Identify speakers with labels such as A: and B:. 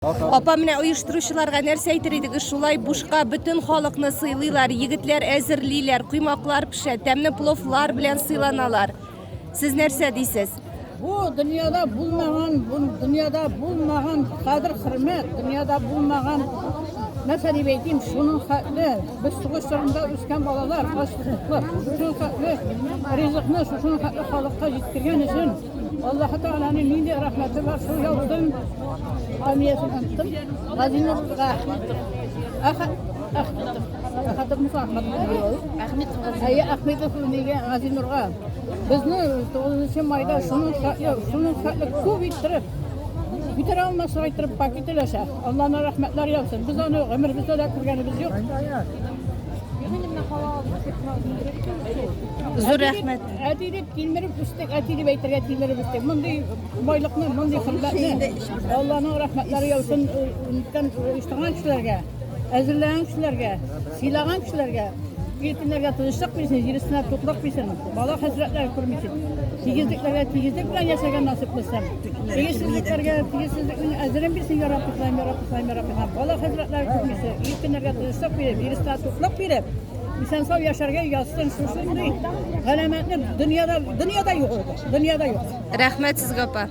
A: Апа, менә оештыручыларга нәрсә әйтер идегез? Шулай бушка бөтен халыкны сыйлыйлар, егетләр әзерлиләр, коймаклар пешә, тәмле пловлар белән сыйланалар. Сез нәрсә дисез?
B: Бу дөньяда булмаган, бу дөньяда булмаган кадер хөрмәт, дөньяда булмаган нәрсә дип әйтим, шуның хәтле без сугыш чорында үскән балалар, ач туклы, шуның хәтле ризыкны, шуның хәтле халыкка җиткергән өчен Аллаһы Тәгаләнең нинди рәхмәте бар, шул яусын. Фамилиясен оныттым. Газинурга. Әхәт Әхмәтов. Әхәтов Муса Әхмәтов. Әхмәтов. Әйе, Әхмәтов нигә Газинурга. Безне 9 майда шуның хәтле, шуның хәтле күп иттереп, күтәрә алмаслык иттереп пакет өләшә. Алланың рәхмәтләре яусын. Без аны гомеребездә дә күргәнебез юк.
A: Зур рәхмәт.
B: Әти дип тилмереп үстек, әти дип әйтергә тилмереп үстек. Мондый байлыкны, мондый хөрмәтне Алланың рәхмәтләре яусын үткән оештырган кешеләргә, әзерләгән кешеләргә, сыйлаган кешеләргә. Ил көннәргә тынычлык бирсен, җир өстенә туклык бирсен, бала хәсрәтләре күрмисен. Тигезлекләргә тигезлек белән яшәргә насыйп кылсын. Тигезсезлекләргә тигезсезлекнең әзерен бирсен, я Рабби Ходаем, я Рабби Ходаем, я Рабби Ходаем. Бала хәсрәтләре күрмисен, ил көннәргә тынычлык биреп, җир өстенә туклык биреп, Исән-сау яшәргә язсын шушындый галәмәтне дөньяда дөньяда юк ул. Дөньяда юк.
A: Рәхмәт сезгә, апа.